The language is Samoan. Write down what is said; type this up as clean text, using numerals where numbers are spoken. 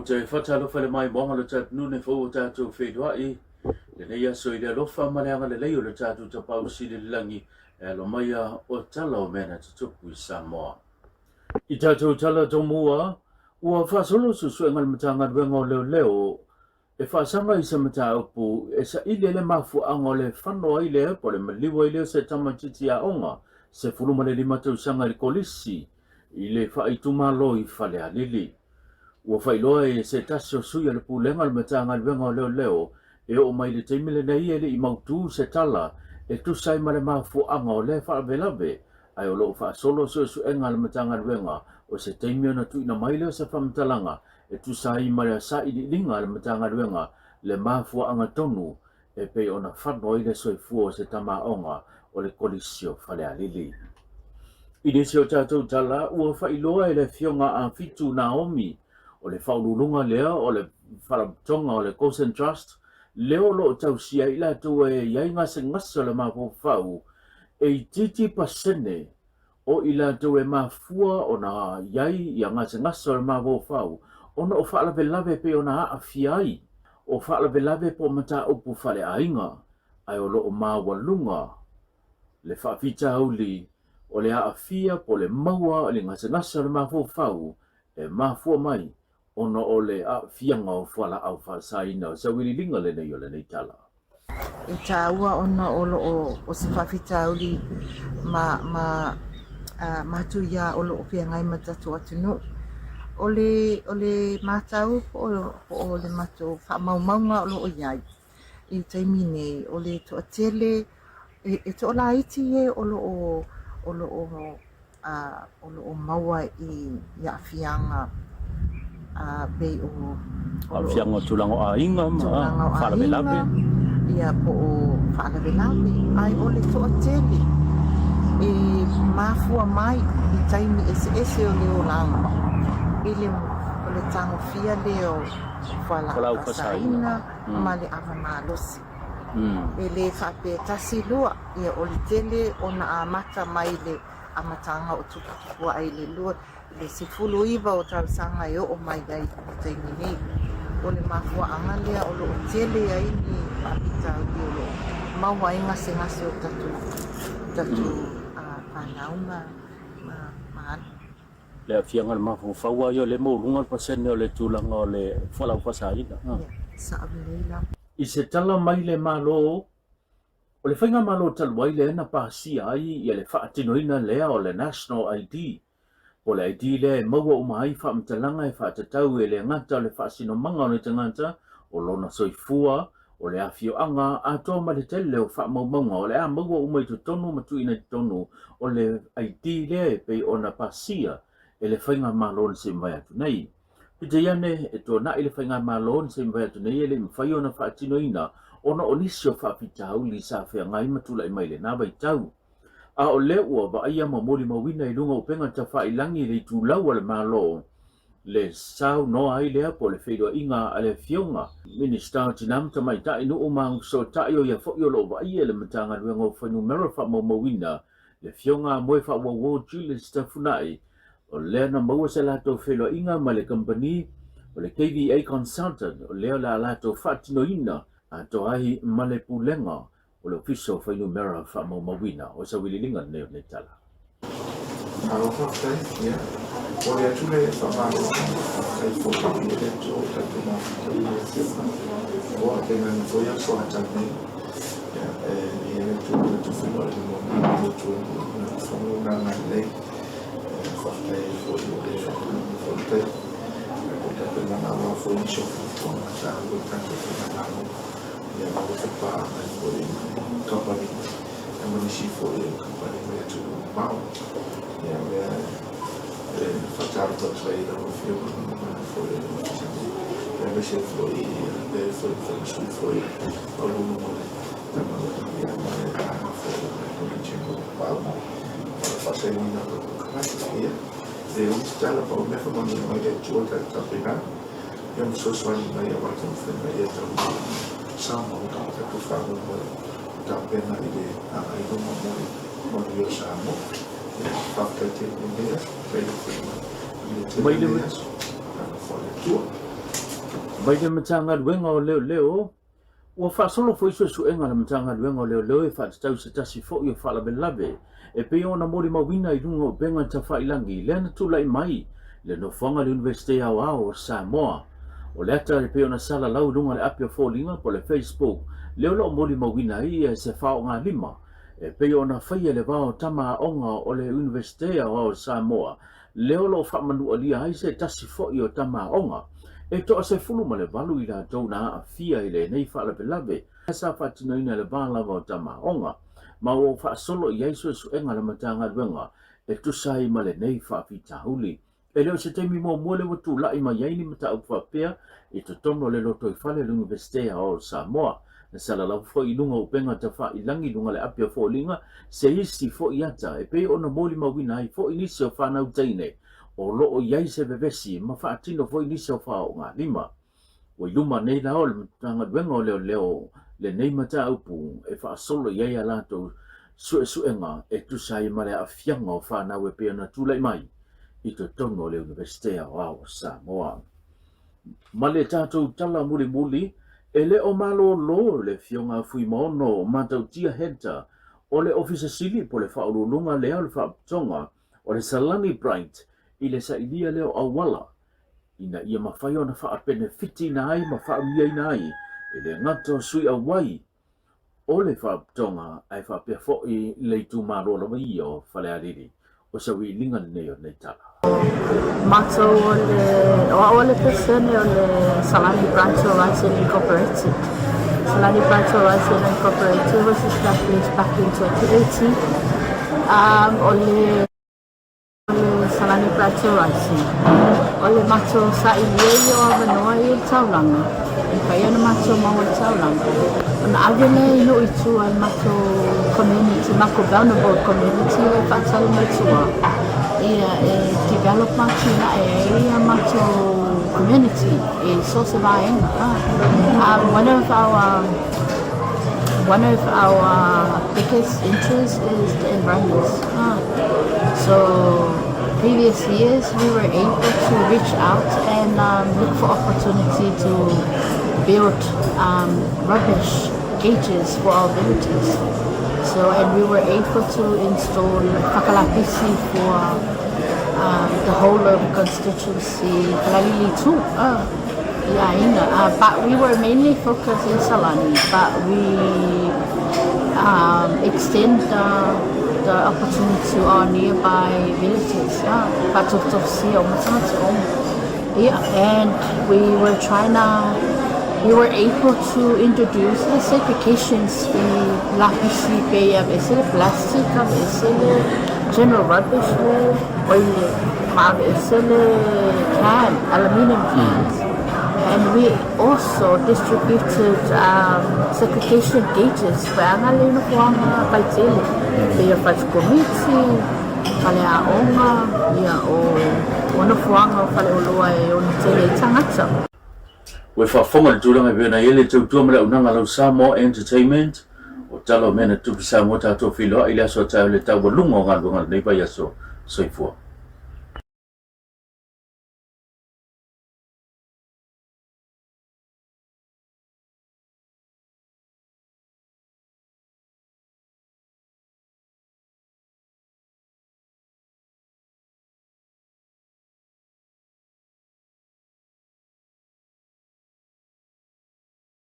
te faatalofa i le maimoaga o le tatou nei fou o tatou feiloai lenei aso i le alofa ma le agalelei o le tatou Tapaau Sili i le lagi e alo mai a o tala o mea na tutupu i Samoa. I tatou tala tomua, ua faasolo suesuega a le Matagaluega o Leoleo e faasaga i se mataupu e saili ai le mafuaaga o le fano ai lea po o le maliu ai lea o se tamaitiiti aoga 15 tausaga i le kolisi i le faaitumalo i Falealili. Ua faailoa e se tasi o sui o le Pulega o le Matagaluega o Leoleo e oo mai i le taimi lenei e le i mautu se tala e tusa ai ma le mafuaaga o lea faalavelave, ae o lo o faasolo suesuega a le Matagaluega o se taimi ona tuuina mai lea o se faamatalaga e tusa ai ma le sailiiliga a le Matagaluega le mafuaaga tonu e pei ona fano ai le soifua o se tama aoga o le Kolisi o Falealili. I nisi o tatou tala, ua faailoa e le Afioga a Fitu Naomi, o le faauluuluga lea o le Faalapotopotoga o le Gosen Trust, lea o lo o tausia ai i latou e i ai gasegase o le mafaufau, e itiiti pasene o i latou e mafua ona i ai ia gasegase o le mafaufau ona o faalavelave e pei ona aafia ai o faalavelave po o mataupu faaleaiga, ae o lo o maualuga le faafitauli o le aafia po o le maua i le gasegase o le mafaufau e mafua mai ona o le aafiaga o fualaau faasaina. O se auiliiliga lenei o lenei tala. E taua ona o lo o o se faafitauli ma ma matuia o lo o feagai ma le tatou atunuu. O le o le matau po o po o le matou faamaumauga o lo o i ai i le taimi nei, o le toatele e toalaiti e o lo o o lo o o lo o maua i aafiaga pei o aafiaga o tulaga o aiga ma faalavelave. Ia po o faalavelave. Ae o le toatele e mafua mai i taimi eseese o le olaga i le o le tagofia lea o fualaau faasaina ma le ava malosi. E le faapea tasi lua, ia o le tele ona amata mai le amataga o tuputupu ae i le lua, i le 19 o tausaga e oo mai ai i le taimi nei. O le mafuaaga lea o lo o tele ai ni faafitauli o lo o maua ai gasegase o tatou tatou fanau ma ma alo. Le aafiaga o le mafaufau lava ia o lea e maualuga le pasene o le tulaga o le fualaau faasaina. Ia, sao lelei lava. I se tala mai le Malo, O le faigamalo talu ai lea na pasia ai ia le faatinoina lea o le National ID, po o le ID lea e maua uma ai faamatalaga e faatatau e le gata o le faasinomaga o le tagata, o lona soifua, o le afioaga, atoa ma le tele o faamaumauga o le a maua uma i totonu ma tuuina i totonu o le ID lea e pei ona pasia e le faigamalo na se i mavae atu nei. Peitai ane, e tuanai le faigamalo na se i mavae atu nei e le i mafai ona faatinoina ona o nisi o faafitauli sa feagai ma tulai mai i lena vaitau. A o lea ua vaaia ma molimauina i luga o upega tafailangi i le itulau a le Malo le saunoa ai lea po o le feiloaiga a le Afioga Minisita o Tina ma Tamaitai, Nuu ma Agafesootai o ia foi o lo o vaaia e le Matagaluega o Fuainumera Faamaumauina le Afioga a Moefaauouo Julius Tafunai, o lea na maua se latou feiloaiga ma le kamupani o le KVA Consultant, o lea o le a latou faatinoina atoa ai ma le Pulega o le Ofisa o Fuainumera Faamaumauina. O se auiliiliga lenei o lenei tala. Malo faafetai. Ia, momoli atu le faamalo ma faafetai foi i le Atua ua tatou mafuta i le Afioga ua tainane foi aso ata nei. Ia, e i ai le Atua ua tatou feiloai i le momoli o le Atua i le fono na agalelei. E faafetai ai foi o le faatulagaga foi o le taimi. Tatou tapenaga aua foi nisi o fuafuaga taua i le tatou faigamalo. Ia, maua foi paaga ai foi ma le kamupani ma nisi foi o kamupani mai atunuu mamao. Ia, o lea e faatalofa atu ai i lau Afioga ma le mamalu foi o le Ofisa nei, aemaise ai foi le foi ma sui foi o Lulu ma le Matagaluega, ia, ma le vaega foi o le Komiti o Pau ma le faasainiina o le konekarate. Ia, e ui se tala, pau le mea faamanuia mai le Atua i tatou tapenaga, ia ma fesoasoani mai aua taumafaiga ia taunuu Samoa ma tatou faamoemoe tapena i le agai i luma mo le manuia o Samoa. Ia, faafetai tele i lenei aso, faafetai foi i le tele o lenei aso, talofa o le Atua. Mai le Matagaluega o Leoleo, Ua faasolo foi suesuega a le Matagaluega o Leoleo e faatatau i se tasi foi o faalavelave e pei ona molimauina i luga o upega tafailagi lea na tulai mai le nofoaga i le Iunivesite Aoao o Samoa. O le ata e pei ona salalau i luga o le api o foliga po o le Facebook lea o lo o molimauina ai se faogalima e pei ona faia i le va o tama aoga o le Iunivesite Aoao o Samoa lea o lo o faamanualia ai se tasi foi o tama aoga e 18 i latou na aafia i lenei faalavelave sa faatinoina i le va lava o tama aoga ma ua faasolo i ai suesuega a le Matagaluega e tusa ai ma lenei faafitauli. E le o se taimi muamua lea ua tulai mai ai ni mataupu faapea i totonu o le lotoifale o le Iunivesite Aoao o Samoa. Na salalau foi i luga o upega tafailagi i luga o le api o foliga se isi foi ata e pei ona molimauina ai foi nisi o fanau teine o lo o i ai se vevesi ma faatino foi nisi o faaoogalima. Ua i luma nei la o le Matagaluega o Leoleo lenei mataupu e faasolo i ai a latou suesuega e tusa ai ma le aafiaga o fanau e pei ona tulai mai i totonu o le Iunivesite Aoao o Samoa. Ma le tatou tala mulimuli, e le o malolo le Afioga a Fuimaono Matautia Henter o le Ofisa Sili po o le Faauluuluga lea o le Faalapotopotoga o le Salani Bright i le sailia lea o auala ina ia mafai ona faapenefitiina ai ma faauiaina ai e le gata o sui auai o le Faalapotopotoga ae faapea foi le itumalo lava ia o Falealili. O se auiliiliga lenei o lenei tala. Matou o le, o au o le Peresetene o le Salani Branch Horizon Incorporated. Salani Branch Horizon Incorporated was established back in 2018. Um, o le O le Salani Plateau Rising. O le matou sailia ia o avanoa ia i le taulaga, e mafai ona matou maua i le taulaga, ona ave lea i nuu i tua i le matou community, matou vulnerable community lea e faatali mai tua, ia e develop ma atinae ai a matou community i so o se vaega. One of our one of our biggest interests is the environment. So previous years we were able to reach out and um, look for opportunity to build um, rubbish gauges for our villages. So and we were able to install whakalapisi for um, the whole of constituency Falealili 2. Uh, yeah, ina. But we were mainly focused in Salani, but we um, extend the, the opportunity to our nearby villages. Uh, yeah, and we were trying to we were able to introduce the segregations i lapisi pe aveese le plastic, aveese le general rubbish le oile, ma aveese le can, aluminium cans. And we also distributed um, segregation gauges feaga le nofoaga faitele, pei o fale komiti, fale aoga, ia o, o nofoaga o fale oloa e ono tele ai tagata. Ua faafofoga i le tulaga e pei ona i ai le tautua ma le auaunaga a lau Samoa Entertainment, o tala o mea na tutupu i Samoa tatou feiloai i le aso a taeao i le taualuga o galuega o lenei vaiaso. Soifua.